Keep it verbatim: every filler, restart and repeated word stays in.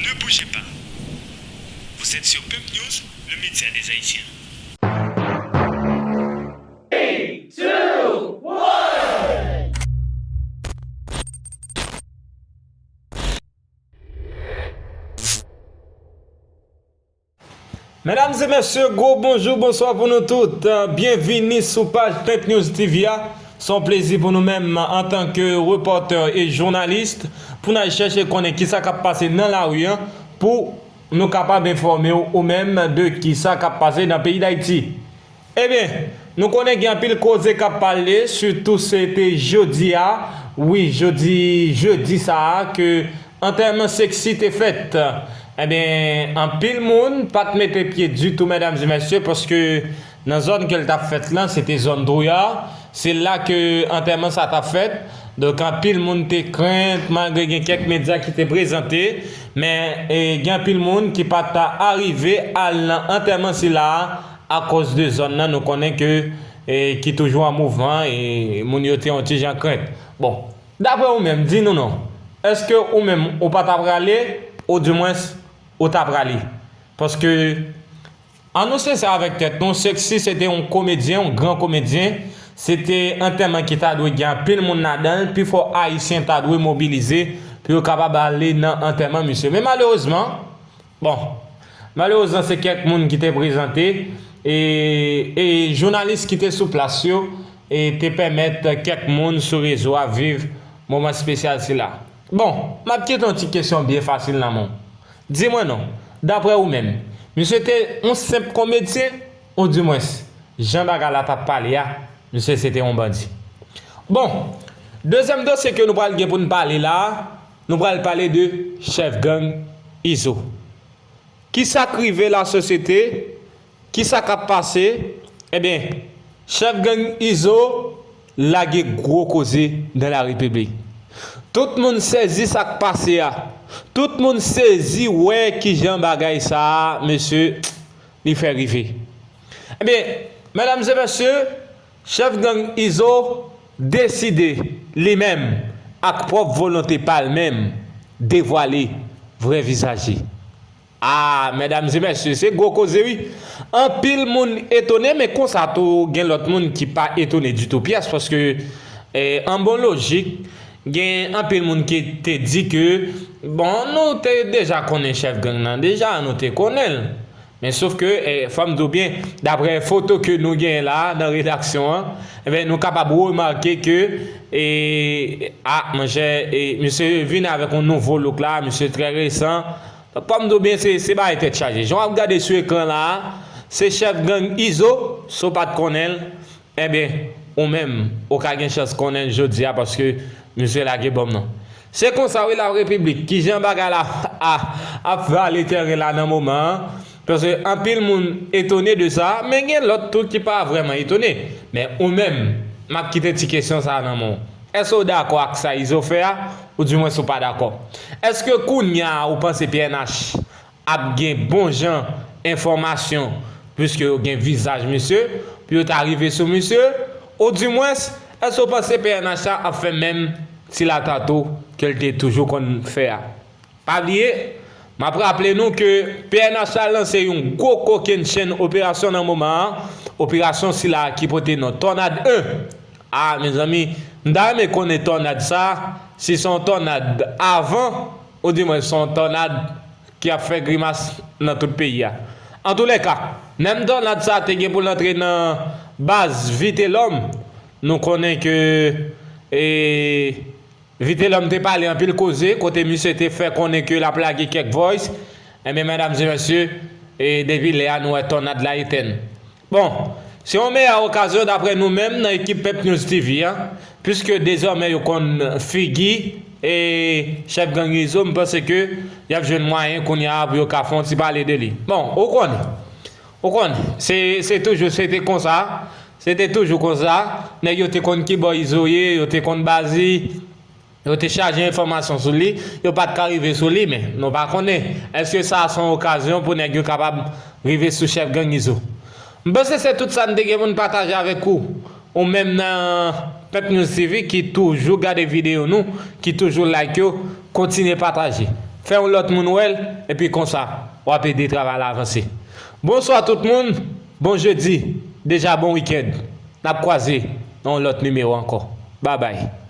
Ne bougez pas. Vous êtes sur Peuple News, le média des Haïtiens. Medam e mesye, gwo bonjou, bonswa pou nou tout. Byenvini sou paj Pep News T V a. Se yon plezi pou nou menm, antanke repòtè e jounalis, pou n al chèche konnen kisa k ap pase nan lari a, pou nou kapab enfòme w ou menm de kisa k ap pase nan peyi Dayiti. Ebyen, nou konnen gen anpil koze k ap pale, sitou se te jodi a, wi, jodi, jedi sa a, ke antèman Sexy te fèt. Ebyen, anpil moun pa t mete pye ditou, medam e mesye, paske nan zòn ke l t ap fèt lan, se te zòn Drouillard. Se la ke antèman sa t ap fèt. Donk, anpil moun te krent, malgre gen kèk medya ki te prezante. Men, e, gen anpil moun ki pa t arive al nan antèman sila a, akoz de zòn nan, nou konnen ke, e, ki toujou an mouvman, e moun yo te yon ti jan krent. Bon, daprè ou menm, di nou non. Èske ou menm, ou pa ta prale, oudimwens, ou ta prale? Paske, ann nou sensè avèk tèt nou, Sexy se te yon komedyen, yon gran komedyen. Se te antèman ki ta dwe gen anpil moun ladan l, pifò Ayisyen ta dwe mobilize pou yo kapab ale nan antèman misye. Men malerezman, bon, malerezman, se kèk moun ki te prezante, e, e jounalis ki te sou plas yo, e te pèmèt kèk moun sou rezo a viv moman espesyal sila. Bon, m ap kite yon ti kesyon byen fasil nan men w. Di mwen non, daprè ou menm, misye te yon senp komedyen, oudimwens, jan bagay la t ap pale a, misye se te yon bandi? Bon, dezyèm dosye ke nou pral gen pou n pale la a, nou pral pale de chèf gang Izo. Kisa k rive lasosyete? Kisa k ap pase? Ebyen, chèf gang Izo lage gwo koze nan la repiblik. Tout moun sezi sa k pase a. Tout moun sezi wè kijan bagay sa a, mesye, li fè rive. Ebyen, medam e mesye, chèf gang Izo deside li menm, ak pwòp volonte pa l menm, devwale vrè vizaj li. Ah, medam e mesye, se gwo koze wi. Anpil moun etone, men konsa tou, gen lòt moun ki pa etone ditou pyès, paske, eh, an bon lojik, gen anpil moun ki te di ke, bon, nou te deja konnen chèf gang nan, deja, nou te konnen l. Men sof ke, eh, fò m di w byen, daprè foto ke nou genyen la, nan redaksyon an, enben, nou kapab remake ke, eh, ah, monchè, eh, misye vin avèk yon nouvo look la, misye trè resan. Fò m di w byen, se, se bagay tèt chaje. Jan w ap gade sou ekran la a, se chèf gang Izo, si w pa t konnen l, enben, ou menm, ou ka gen chans konnen l jodi a, paske misye lage bòm nan. Se konsa wi, la repiblik, kijan bagay la a, ap vale tèren la nan moman an, paske anpil moun etone de sa, men gen lòt tou ki pa vrèman etone. Men ou menm, m ap kite ti kesyon sa a nan men w. Èske w dakò ak sa Izo fè a, oudimwens ou pa dakò? Èske kounye a ou panse P N H ap gen bon jan enfòmasyon, piske yo gen vizaj misye, pou yo ta rive sou misye? Oudimwens, èske w panse P N H la ap fè menm ti lata tou ke l te toujou konn fè a? Pa bliye, m ap raple nou ke P N H la lanse yon gwo kokennchenn operasyon nan moman an, operasyon sila ki pote non Tònad en. Ah, mezanmi, m ta renmen konnen tònad sa, si se yon tònad avan, oudimwens se yon tònad ki ap fè grimas nan tout peyi a. Antoulèka, menm tònad sa te gen pou l antre nan baz Vitelòm, nou konnen ke, e, Vitelòm te pale anpil koze, kote misye te fè konnen ke l ap lage kèk voice. Enben, medam e mesye, e depi lè a, nou wè tònad la etèn. Bon, se yon meyè okazyon, daprè nou menm nan ekip Pep News T V a, piske dezòmè yo konn figi e chèf gang Izo, m panse ke y ap jwenn mwayen kounye a pou yo ka fè yon ti pale de li. Bon, ou konnen, ou konnen, se, se toujou, se te konsa, se te toujou konsa, nèg yo te konn kibò Izo ye, yo te konn baz li, yo te chaje enfòmasyon sou li, yo pa t ka rive sou li, men nou pa konnen. Èske sa a se yon okazyon pou nèg yo kapab rive sou chèf gang Izo? M panse se tout sa n te gen pou n pataje avèk ou. Ou menm nan Pep News T V ki toujou gade videyo nou, ki toujou like yo, kontinye pataje. fè yon lòt moun wè l, epi konsa, w ap ede travay la avanse. Bonswa tout moun, bon jedi, deja bon wikenn. N ap kwaze nan yon lòt nimewo ankò. Babay.